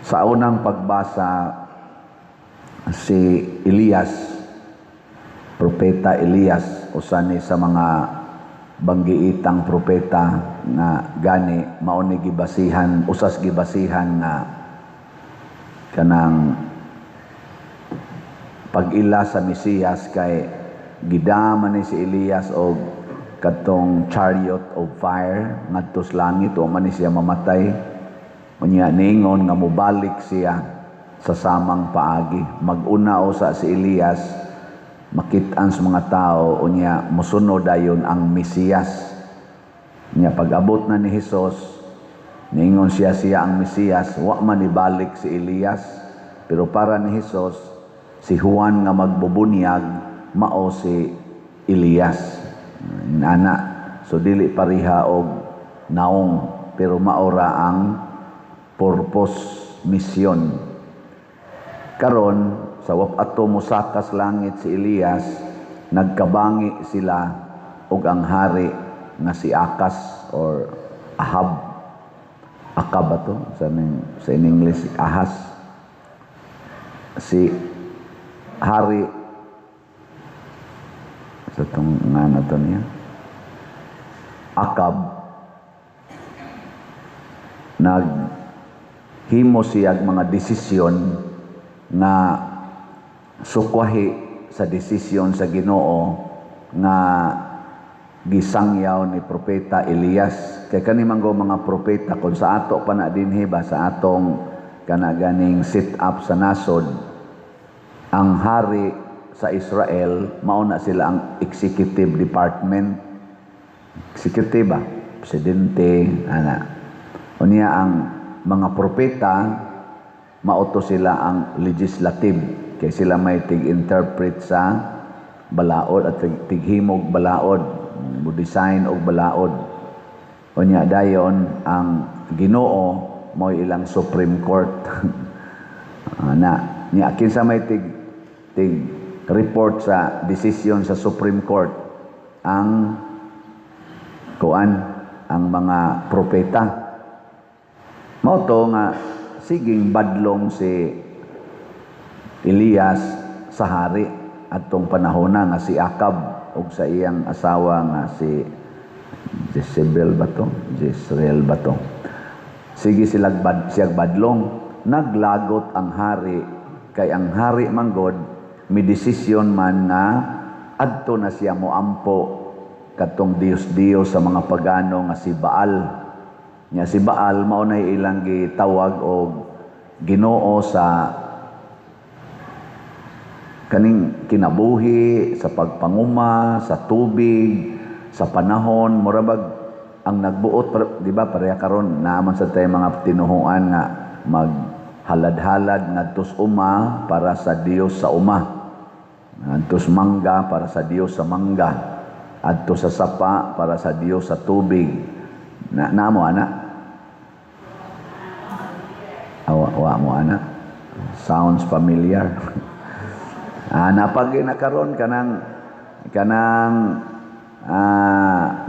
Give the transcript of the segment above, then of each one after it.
Sa unang pagbasa, si Elias, propeta Elias, usa ni sa mga banggiitang propeta nga gani mao ni gibasihan, usas gibasihan nga kanang pag-ila sa Mesiyas, kay gidama ni si Elias og katong chariot of fire ngadto sa langit. Wa man ni siya mamatay. Unya ningon nga mobalik siya sa samang paagi. Mag-una usa si Elias, makit-an sa mga tao, unya mosunod dayon ang Mesiyas. Unya pag-abot na ni Hesus, ningon siya siya ang Mesiyas. Wa man ibalik si Elias, pero para ni Hesus, si Juan nga magbubunyag mao si Elias nana. So dili pareha og naong, pero maora ang purpose, mission. Karon, sa ato mosaka sa langit si Elias, nagkabangi sila og ang hari nga si Akas or Ahab. Akab ba to sa in English? Ahas. Si hari sa tong nga na to niya, Akab, naghimo siya mga desisyon nga sukwahi sa desisyon sa Ginoo nga gisangyaw ni propeta Elias. Kay kani man go mga propeta, kung sa ato pa na dinhi ba, sa atong kana ganing sit up sa nasod, ang hari sa Israel mao na sila ang executive department, executive ba, presidente ana. Unya ang mga propeta, mao to sila ang legislative, kay sila may tig-interpret sa balaod at tighimog balaod, mo design og balaod. Unya dayon ang Ginoo mao ilang Supreme Court na niya. Kinsa may tig report sa decision sa Supreme Court? Ang kuan, ang mga propeta. Mao to nga siging badlong si Elias sa hari atong panahona nga si Akab ug sa iyang asawa nga si Jezebel ba to? Jezreel ba to? Sige sila bad, siyag badlong. Naglagot ang hari, kay ang hari manggod may desisyon man nga adto na siya moampo katong Diyos-Diyos sa mga pagano nga si Baal. Nya si Baal mao nay ilang gitawag og Ginoo sa kaning kinabuhi, sa pagpanguma, sa tubig, sa panahon, mura bag ang nagbuot, di ba, pareha karon naaman sa tayo mga tinuhuan nga maghalad-halad ngadtos uma para sa Dios sa uma, ngadtos mangga para sa Dios sa mangga, adto sa sapa para sa Dios sa tubig. Na namo ana? Awa, wa mo ana? Sounds familiar. Napag na karon kanang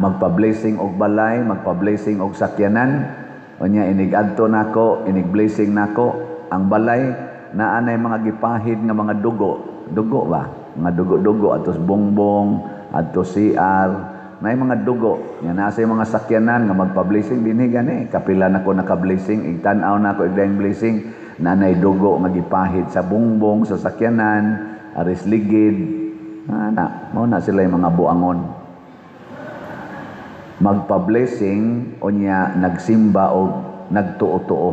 magpa-blessing og balay, magpa-blessing og sakyanan. Unya inig adto nako, inig blessing nako ang balay, naa nay mga gipahid nga mga dugo. Dugo ba? Mga dugo-dugo atos bongbong, adto CR, nay mga dugo. Nya naa sa mga sakyanan nga magpa-blessing dinhi gani. Kapila nako naka-blessing, igtan-aw nako igdaing blessing, naa nay dugo nga gipahid sa bongbong sa sakyanan, aris ligid. Ana, mao na sila yung mga buangon. Magpa-blessing, unya nagsimba og nagtuo-tuo.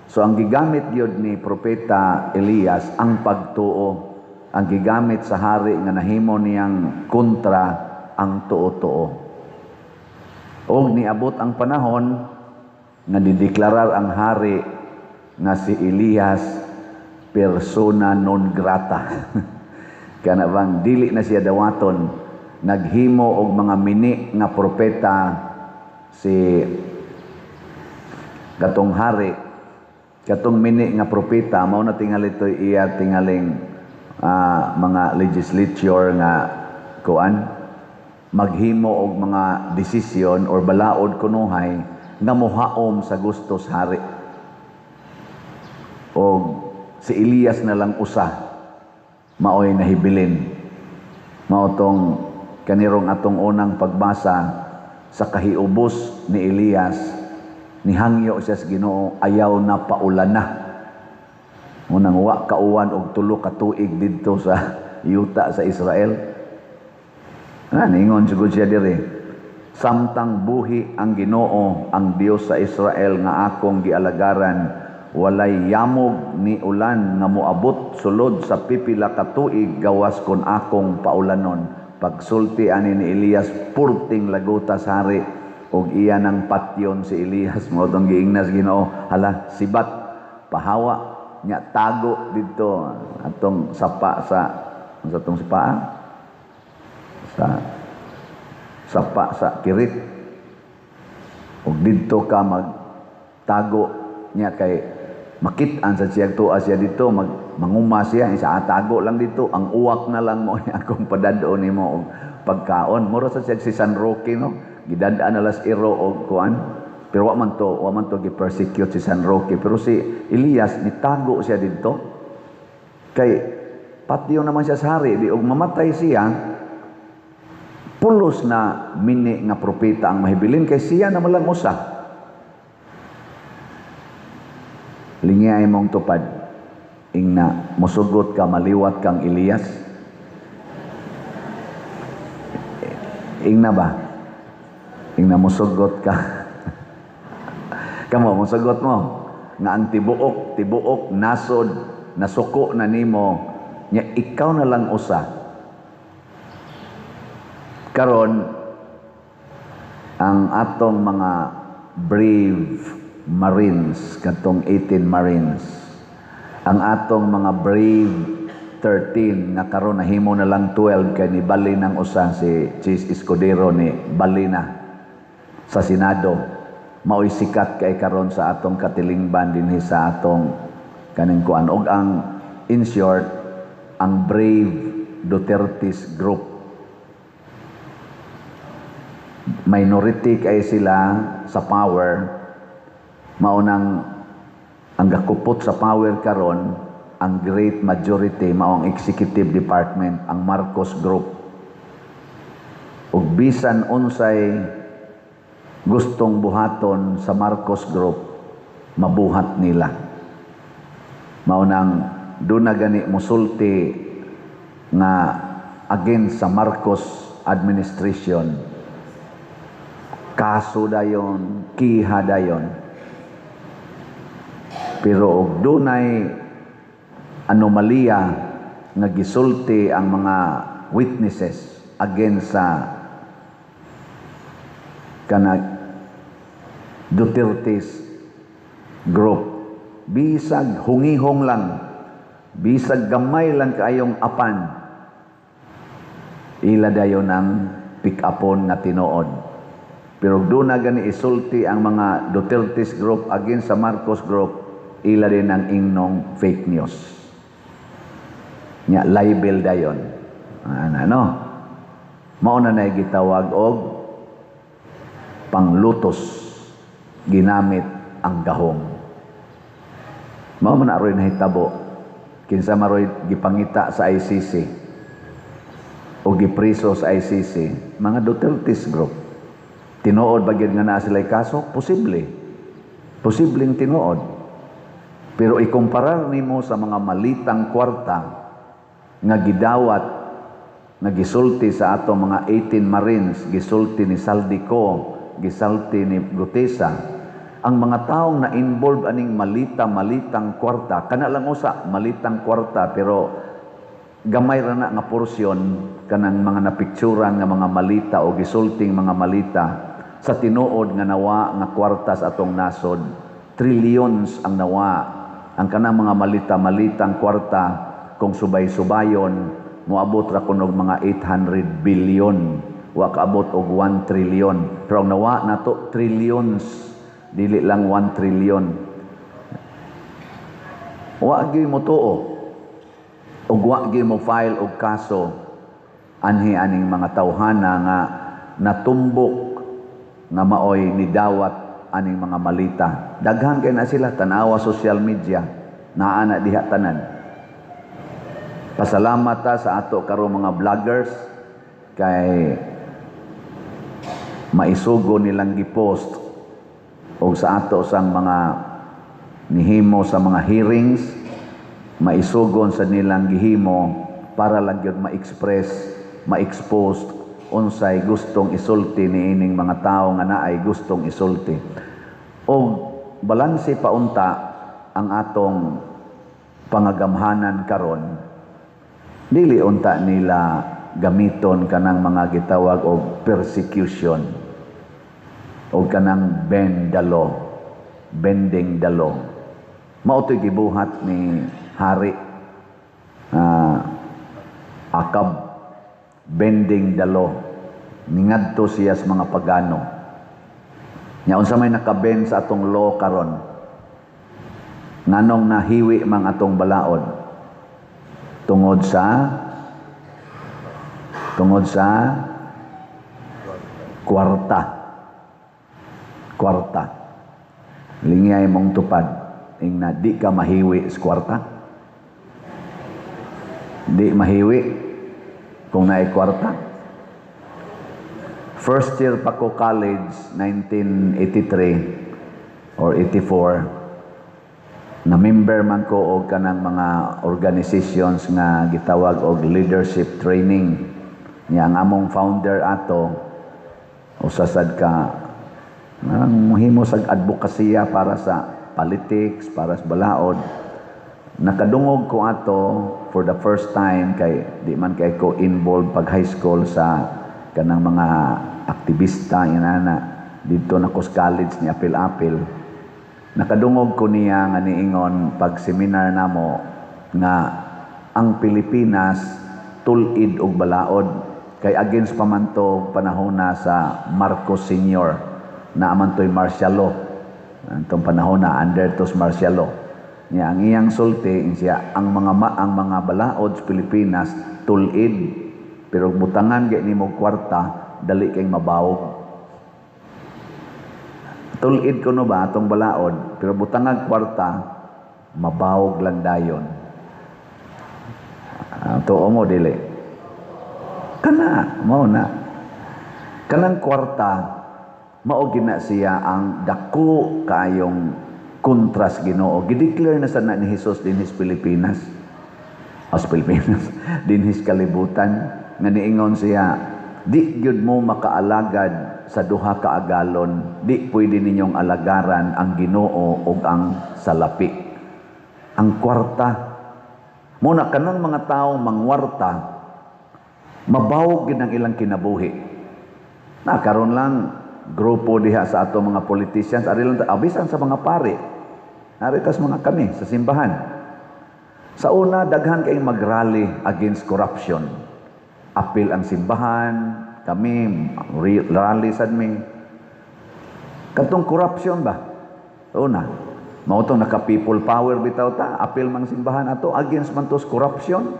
So ang gigamit gyud ni propeta Elias ang pagtuo. Ang gigamit sa hari nga nahimo niyang kontra ang tuo-tuo. Og niabot ang panahon nga dideklarar ang hari nga si Elias persona non grata. Kana bang dili na siya dawaton. Naghimo og mga mini nga propeta si katong hari. Katong mini nga propeta mao na tingali toy iya tingaling mga legislature nga kuan, maghimo og mga desisyon or balaod kunuhay nga mohaom sa gusto sa hari. si Elias na lang usa maoy nahibilin. Mao tong kanirong atong unang pagbasa, sa kahiubos ni Elias, nihangyo siya sa Ginoo, "Ayaw na, paulan na." Unang wa kauwan og 3 ka tuig didto sa yuta sa Israel. Na ningon sigud siya diri, "Samtang buhi ang Ginoo, ang Dios sa Israel nga akong gialagaran, walay yamog ni ulan nga moabot sulod sa pipila ka tuig gawas kon akong paulanon." Pagsulti ani ni Elias, purting laguta sa hari og iya nang patyon si Elias. Mao tong giingnas Ginoo, "Hala, sibat, pahawa nya, tago didto atong sapa sa atong sapa sa sapa sa Kirit ug didto ka magtago nya kay makit-an sa siyang tuwa siya dito, mag manguma siya isa, tago lang dito, ang uwak na lang mo akong padad-on nimo og pagkaon." Mura sa siya si San Roque, no? Gidad-an na las iro og kuan, pero wa man to gi-persecute si San Roque, pero si Elias nitago siya didto kay patyo naman siya sa hari di, og mamatay siya, pulos na mini nga propeta ang mahibilin kay siya na lang usa. Lingi mong tupad. Ingna, musugot ka maliwat kang Elias? Ingna ba? Ingna, musugot ka? Kamo, musugot mo nga ang tibuok, tibuok nasod nasuko na nimo nya ikaw na lang usa? Karon ang atong mga brave Marines, katong 18 Marines, ang atong mga brave 13 nga karon nahimo na lang 12 kay nibali ng usa, si Chiz Escudero ni bali na sa Senado, maoy sikat kay karon sa atong katilingban dinhi sa atong kaning kuan. Og ang in short, ang brave Duterte's group, minority kay sila sa power. Maunang ang gakupot sa power karon, ang great majority mao ang executive department, ang Marcos Group. Ug bisan unsay gustong buhaton sa Marcos Group, mabuhat nila. Mao nang doon na gani musulti nga against sa Marcos administration, kaso dayon, kiha dayon. Pero og dunay anomalya nga gisulti ang mga witnesses against sa kana Duterte's group, bisag hungihong lang, bisag gamay lang kaayong apan, ila dayon ang pick-upon nga tinuod. Pero doon na gani isulti ang mga Duterte's group against sa Marcos group, ila din ang ingnong fake news nya, libel dayon. Ano, ano mao na na gitawag og panglutos, ginamit ang gahom. Mao man aroy nahitabo. Kinsa maroy gipangita sa ICC o gipriso sa ICC? Mga Duterte's group. Tinuod ba gyud nga naa sila'y kaso? Posible, posibleng tinuod, pero ikumparar nimo sa mga malitang kwarta nga gidawat, nga gisulti sa ato mga 18 Marines, gisulti ni Zaldy Co, gisulti ni Guteza, ang mga taong na-involve aning malita-malitang kwarta, kana lang usa, malitang kwarta, pero gamay ra na nga porsyon kanang mga napicturan nga mga malita o gisulting mga malita sa tinuod nga nawa nga kwarta sa atong nasod. Trillions ang nawa. Ang kanang mga malita-malitang kwarta, kung subay-subayon, moabot ra kunog mga 800 billion, wa kaabot og 1 trillion. Pero ang nawa nato trillions, dili lang 1 trillion. Wa gyud mo tuo ug wa gyud mo file og kaso anhi aning mga tawhana nga natumbok nga maoy nidawat aning mga malita. Daghan kay na sila, tanawa social media. Naa na diha tanan. Pasalamat ta sa ato karon mga vloggers kay maisugo nilang gipost og sa ato sang mga nihimo sa mga hearings, maisugon sa nilang gihimo para lang gyud ma-express, ma-expose unsay gustong isulti niining mga tawo nga naay gustong isulti. Og balanse pa unta ang atong pangagamhanan karon, dili unta nila gamiton kanang mga gitawag og persecution o kanang bend the law, bending the law. Mao to'y gibuhat ni Hari Akab, bending the law. Ningadto siya sa mga pagano. Nya unsa may nakabend sa atong law karon? Nganong nahiwi mang atong balaod? Tungod sa kwarta. Kwarta. Lingay mong tupad ing na di ka mahiwi sa kwarta. Di mahiwi kung naay kwarta. First year pa ko college, 1983 or 84, na member man ko og kanang mga organizations nga gitawag og leadership training. Nya ang among founder ato usa sad ka nang mohimo sa advokasya para sa politics, para sa balaod. Nakadungog ko ato for the first time kay di man kay ko involved pag high school sa kanang mga aktivista inana. Dito na ko sa college ni apil-apil. Nakadungog ko niya nga niingon pag seminar namo nga ang Pilipinas tul-id og balaod kay against pa man to panahon na sa Marcos Senior na man to'y martial law. Antong panahon na under tos martial law. Niya ang iyang sulti siya ang mga balaod sa Pilipinas tul-id, pero butangan gay nimo kwarta, dali kay mabawog. Tul-id kuno ba atong balaod, pero butangan kwarta, mabawog lang dayon. Tuo mo dili? Kana mao na kanang kwarta, mao gina siya ang dako kaayong kontras Ginoo. Gideclare na sana ni Jesus dinhi sa Pilipinas. O sa Pilipinas, dinhi sa kalibutan nga niingon siya, "Di gyud mo makaalagad sa duha ka agalon, di pwede ninyong alagaran ang Ginoo ug ang salapi." Ang kwarta. Muna kanang mga tawo mangwarta, mabawog gid ang ilang kinabuhi. Na karon lang grupo diha sa ato mga politicians, ari lang abisan sa mga pari. Ari tas mga kami sa simbahan. Sa una, daghan kay magrally against corruption. Apil ang simbahan, kami rally sad mi. Katong corruption ba? Sa una, mao tong naka people power bitaw ta, apil mang simbahan ato against man tos corruption.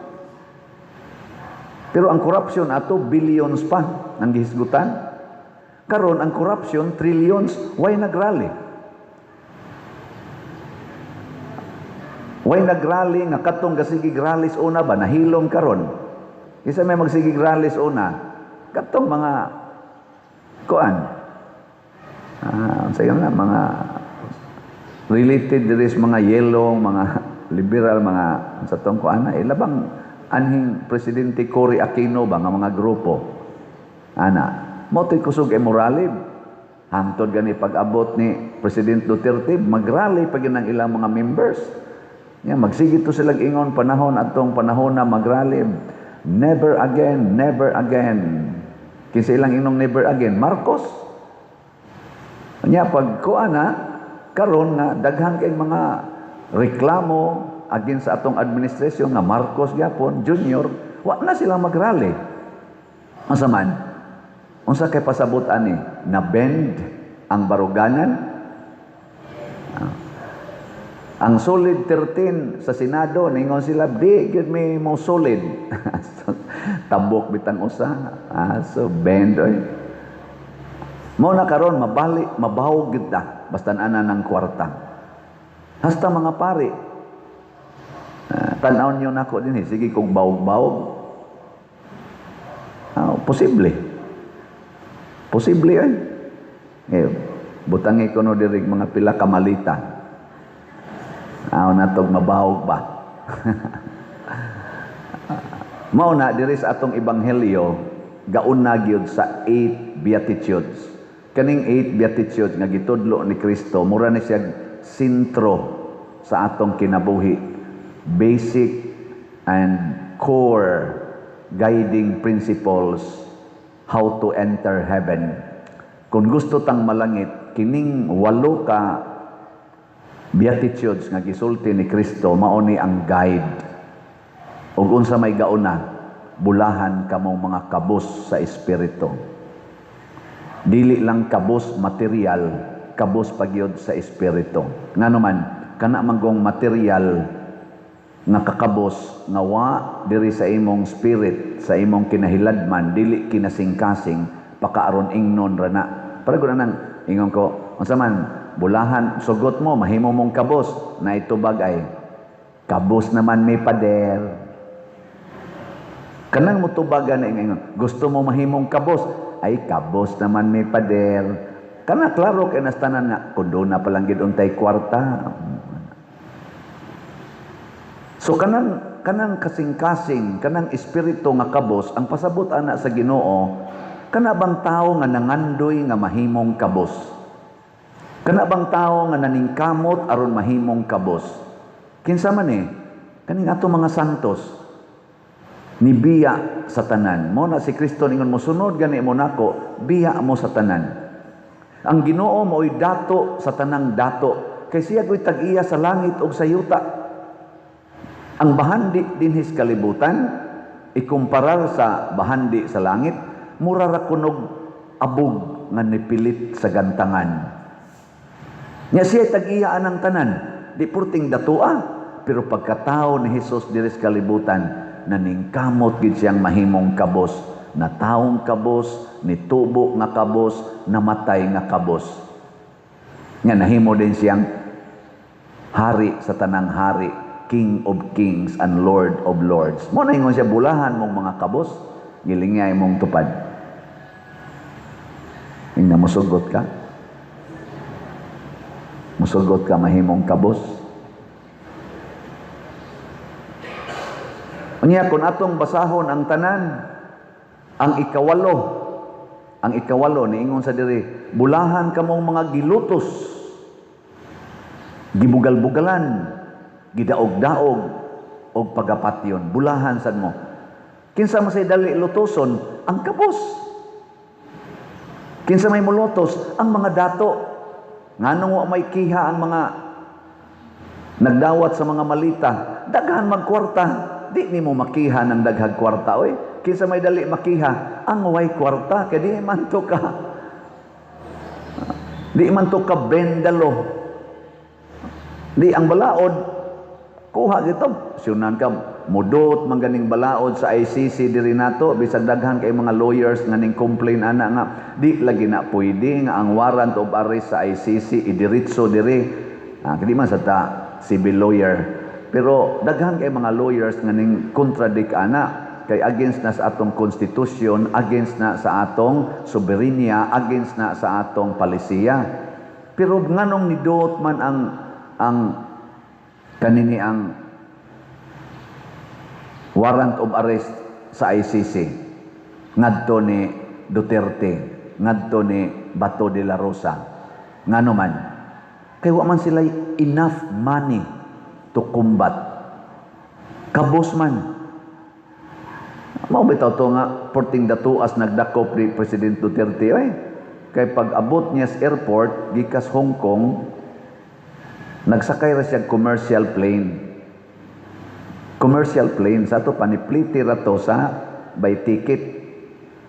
Pero ang corruption ato billions pa ang gihisgutan. Karon ang corruption trillions, why nagrally? Why nagrally nga katong gasigig rally sa una ba nahilom karon? Isa may magsigig rally sa una, katong mga kuan. Unsa na mga related diri sa mga yellow, mga liberal, mga sa tong kuan na ilabang anhing Presidente Cory Aquino ba nga mga grupo. Ana, mao to'y kusog e morale. Hangtod gani pag-abot ni President Duterte, magrally pa gyud ang ilang mga members. Nya magsige to silang ingon panahon atong panahon na magrally. Never again, never again. Kinsa ilang inong never again? Marcos. Nya pag kuan na karon nga daghan kay mga reklamo against sa atong administrasyon nga Marcos gyapon Junior, wa na sila magrally. Unsa man? Unsa kay pasabot ani? Na bend ang baruganan? Ang solid 13 sa Senado, ningon sila, di gyud mi mo solid. Tabok bitang usa. So bend oy. Mao na karon mabali, mabawog gyud ta basta ana ng kwarta. Hasta mga pari. Tan-aw niyo nako din eh. Sige kung bawog-bawog. Posible. Posible eh. Eh, butangi ko no diri mga pila ka malita. Aw natog mabawog ba? Mao na diri sa atong ebanghelyo, gauna gyud sa eight beatitudes. Kaning eight beatitudes nga gitudlo ni Kristo, mura ni siya sentro sa atong kinabuhi. Basic and core guiding principles how to enter heaven. Kung gusto tang malangit, kining walo ka beatitudes nga gisulti ni Kristo mao ni ang guide. Ug unsa may gauna, bulahan kamong mga kabos sa espiritu. Dili lang kabos material, kabos pagyud sa espiritu. Ngano man, kana manggong material nga kakabos nga wa diri sa imong spirit, sa imong kinahiladman, dili kinasingkasing, pakaaron ingnon ra na. Para gud nang ingon ko, unsa man, bulahan sugot mo, mahimo mong kabos, na itubag ay kabos naman may pader. Kanang mutubagan na ingon, gusto mo mahimong kabos, ay kabos naman may pader. Kana klaro kay nastanan nga kun na palang gid untay kwarta. So kanang kanang kasing-kasing, kanang espiritu nga kabos, ang pasabot ana sa Ginoo, kana bang tawo nga nangandoy nga mahimong kabos? Kana bang tawo nga naningkamot aron mahimong kabos? Kinsa man eh? Kaning ato mga santos nibiya sa tanan. Mo na si Kristo ningon, "Mosunod gani mo nako, biya mo sa tanan." Ang Ginoo mao'y dato sa tanang dato, kay siya ko'y tag-iya sa langit ug sa yuta. Ang bahandi dinhis kalibutan ikumparar sa bahandi sa langit, mura ra kunog abog nga nipilit sa gantangan. Nya siya tag-iya anang tanan, di purting datoa, pero pagkatao ni Hesus diri sa kalibutan, naningkamot gid siyang mahimong kabos, na taong kabos, nitubo nga kabos, namatay nga kabos. Nga nahimo din siyang hari sa tanang hari, King of kings and Lord of lords. Mo na ingon siya, "Bulahan mong mga kabos, gilingay mong tupad." Ingna, musugot ka? Musugot ka mahimong kabos? Unya, kung atong basahon ang tanan, ang ikawalo niingon sa diri, bulahan kamong mga gilutos, gibugal-bugalan, gidaog-daog og pagapatyon. Bulahan sad mo. Kinsa man say dali lutoson? Ang kabos. Kinsa may mulutos? Ang mga dato. Nganong wa may kiha ang mga nagdawat sa mga malita? Daghan magkwarta. Di nimo makiha ng daghag kwarta oy. Kinsa may dali makiha? Ang way kwarta, kay di man to ka bendalo. Di ang balaod kuha gito. Siyunan ka mudot man ganing balaod sa ICC diri nato, bisag daghan kay mga lawyers nga ning complain ana nga di lagi na pwede nga ang warrant of arrest sa ICC idiretso diri. Di man sa ta civil lawyer, pero daghan kay mga lawyers nga ning contradict ana, kay against na sa atong konstitusyon, against na sa atong soberenya, against na sa atong palisiya. Pero nganong niduot man ang kanini, ang warrant of arrest sa ICC ngadto ni Duterte, ngadto ni Bato de la Rosa? Ngano man? Kay wa man sila enough money to combat. Kabos man. Mao bitaw to nga porting datuas nagdakop ni President Duterte oy. Kay pag abot niya sa airport gikas Hong Kong, nagsakay ra siya commercial plane. Commercial plane sa ato panipliti ra to sa by ticket.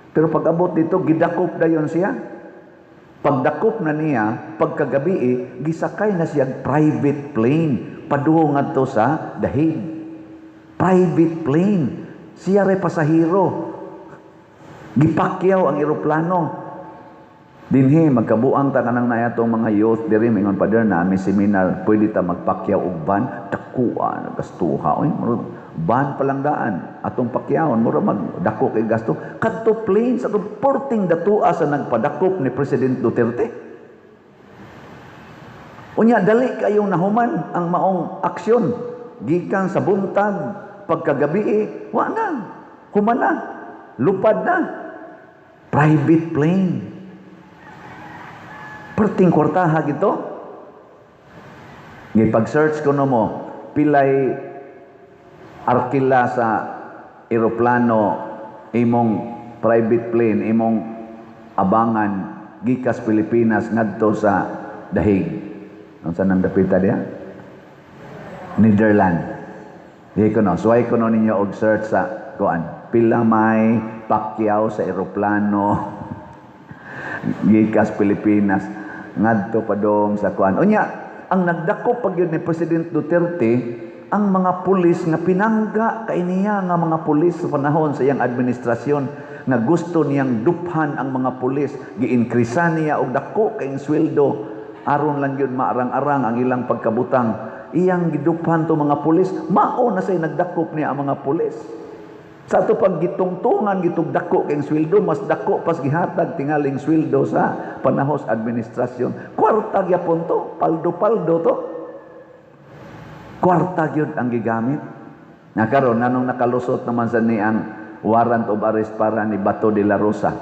Pero pag abot dito, gidakop dayon siya. Pagdakop na niya, pagkagabi eh, gisakay na siya private plane padung ngadto sa The Hague. Private plane. Siya ray pasahero. Gipakyaw ang eroplano. Dinhi magkabuang ta kanang naa atong mga youth diri, mingon, "Pader, na mi seminar, pwede ta magpakyaw og van?" Dakuha gastuha oy, van pa lang daan atong pakyawon, mura mag dako kay gasto. Kadto plane sa atong porting datua sa nagpadakop ni President Duterte. Unya dali kayong nahuman ang maong aksyon, gikan sa buntag, pagkagabi wa na, human na, lupad na, private plane. Perting kwartaha gito. Ngay pag-search ko no mo, pilay arkila sa eroplano imong private plane, imong abangan gikas Pilipinas ngadto sa Dahig. Unsa nang dapita diha? Netherland. Di ko no, suway ko no ninyo og search sa kuan. Pila may pakyaw sa eroplano gikas Pilipinas ngadto padong sa kuan. Unya, ang nagdako pag yun ni President Duterte, ang mga pulis nga pinangga kay niya nga mga pulis sa panahon sa iyang administrasyon, nga gusto niyang duphan ang mga pulis, gi-increase niya og dako kayong sweldo aron lang yun maarang-arang ang ilang pagkabutang. Iyang giduphan to mga pulis, mao na say nagdakop niya ang mga pulis. Sa ato pag gitungtungan gitug dako kayong sweldo, mas dako pas gihatag tingaling sweldo sa panahos administrasyon. Kwarta gyapon to, paldo-paldo to. Kwarta gyud ang gigamit. Nga karon, nanong nakalusot naman sa ni ang warrant of arrest para ni Bato de la Rosa?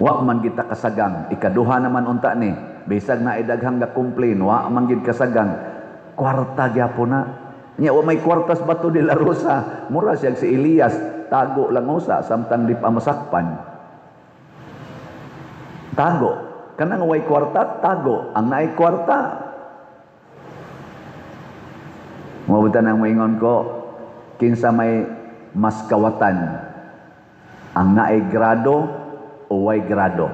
Wa man kita kasagang. Ikaduha naman unta ni. Bisag na daghang ga complain, wa man gid kasagang. Kwarta gyapon na. Nya wa may kwartas Bato de la Rosa, mura siya si Elias, tago lang usa samtang di pa masakpan. Tago. Kanang way kwarta, tago. Ang naay kwarta, mabutan ang moingon ko, kinsa may mas kawatan, ang naay grado o way grado?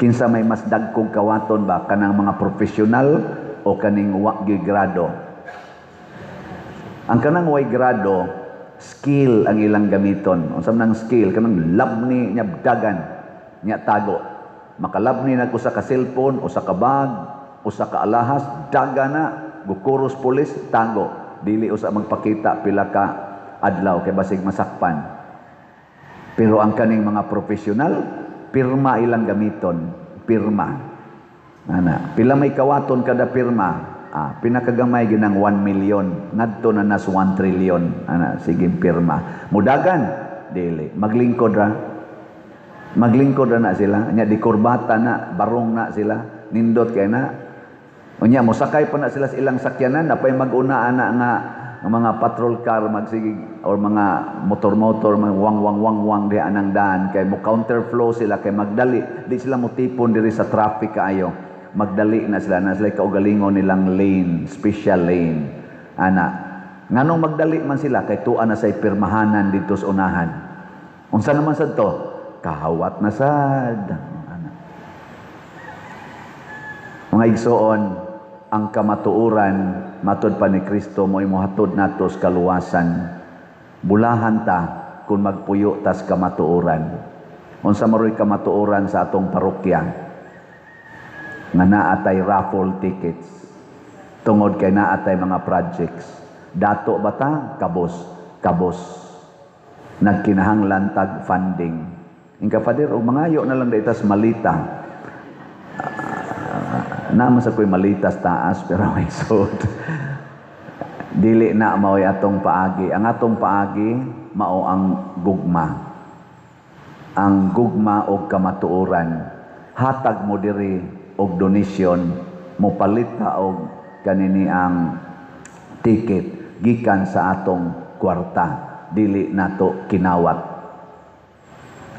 Kinsa may mas dagkong kawaton ba, kanang mga profesional o kaning wa gi grado? Ang kanang way grado, skill ang ilang gamiton. Unsa man ang skill? Kanang labni niya dagan niya tago. Makalabni nag usa ka cellphone, usa ka bag, usa ka alahas, daga na, gukuros pulis, tago. Dili usa magpakita pila ka adlaw kay basig masakpan. Pero ang kaning mga profesional, pirma ilang gamiton, pirma. Ana, pila may kawaton kada pirma? Ah, pinakagamay ginang 1 million, ngadto na nas 1 trillion. Ana, sige pirma. Mudagan, dili. Maglingkod ra. Maglingkod ra na sila. Nya di kurbata na, barong na sila. Nindot kay na. Unya mosakay pa na sila sa ilang sakyanan, napay mag-una ana nga ang mga patrol car magsige or mga motor-motor, mga wang wang wang wang di anang daan kay mo counterflow sila kay magdali, di sila mo tipon diri sa traffic kaayo. Magdali na sila kaugalingon nilang lane, special lane ana. Nganong magdali man sila? Kay tuwa na say pirmahanan dito sa unahan. Unsa naman sad to? Kahawat na sad ana. Mga igsoon, ang kamatuoran, matod pa ni Kristo, mo'y mohatod nato sa kaluwasan. Bulahan ta kung magpuyo tas kamatuoran. Unsa maroy kamatuoran sa atong parokya? Nga naa tay raffle tickets. Tungod kay naa tay mga projects. Dato ba ta? Kabos. Kabos. Nagkinahanglan tag funding. Inka, "Father, og mangayo na lang daytas malita." Naman sa ko'y malitas taas, pero may sud. Dili na mao'y atong paagi. Ang atong paagi mao ang gugma. Ang gugma og kamatuoran. Hatag mo diri og donation, mopalit ta og kanini ang ticket gikan sa atong kwarta. Dili nato kinawat.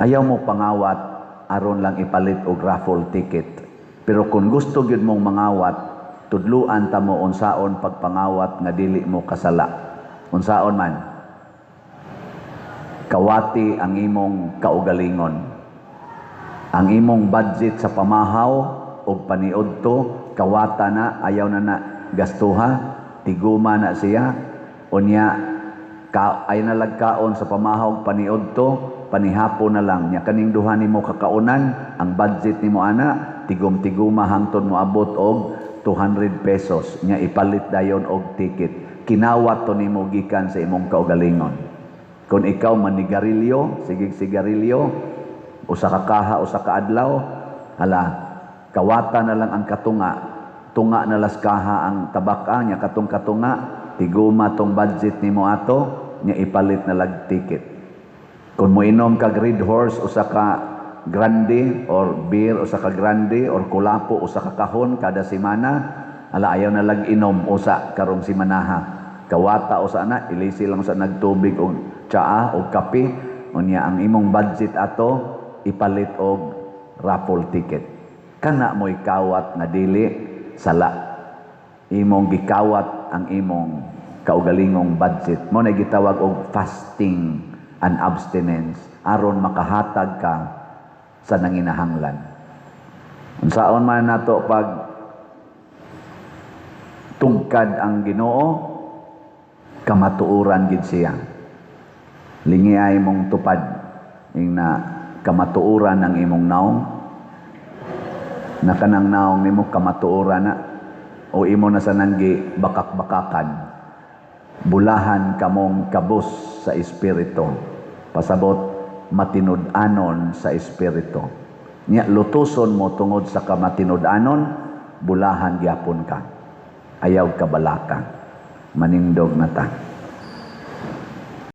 Ayaw mo pangawat aron lang ipalit og raffle ticket. Pero kung gusto gyud mong mangawat, tudluan ta mo unsaon pagpangawat nga dili mo kasala. Unsaon man? Kawati ang imong kaugalingon. Ang imong budget sa pamahaw og paniudto, kawata na, ayaw na na gastuha, tiguma na siya. Unya ka, ay nalagkaon sa pamahaw paniudto, panihapon na lang. Nya kaning duha nimo kakaunan, ang budget nimo ana tigom-tiguma hangtod moabot og 200 pesos. Nya ipalit dayon og ticket. Kinawat to nimo gikan sa imong kaugalingon. Kung ikaw manigarilyo, sige sigarilyo, usa ka kaha, usa ka adlaw, hala, kawata na lang ang katunga, tunga na las kaha ang tabaka, nya katong katunga, tiguma tong budget nimo ato, nya ipalit na lag ticket. Kung moinom kag Red Horse usa ka grande or beer usa ka grande or kulapo usa ka kahon kada semana, ala, ayaw na lag inom usa karong semanaha. Kawata usa na, ilisi lang sa nagtubig og tsaa og kape, unya ang imong budget ato ipalit og raffle ticket. Kana mo'y kawat nga dili sala. Imong gikawat ang imong kaugalingong budget. Mao na gitawag og fasting and abstinence aron makahatag ka sa nanginahanglan. Unsaon man nato pag tugkad ang Ginoo, kamatuoran gid siya. Lingi ay mong tupad ing na kamatuoran ang imong naong, na kanang naong nimo kamatuoran na o imo na sa nanggi bakak-bakakan. Bulahan kamong kabus sa espiritu, pasabot matinud-anon sa espiritu. Nya lutuson mo tungod sa kamatinud-anon, bulahan gyapon ka. Ayaw kabalaka. Manindog na ta.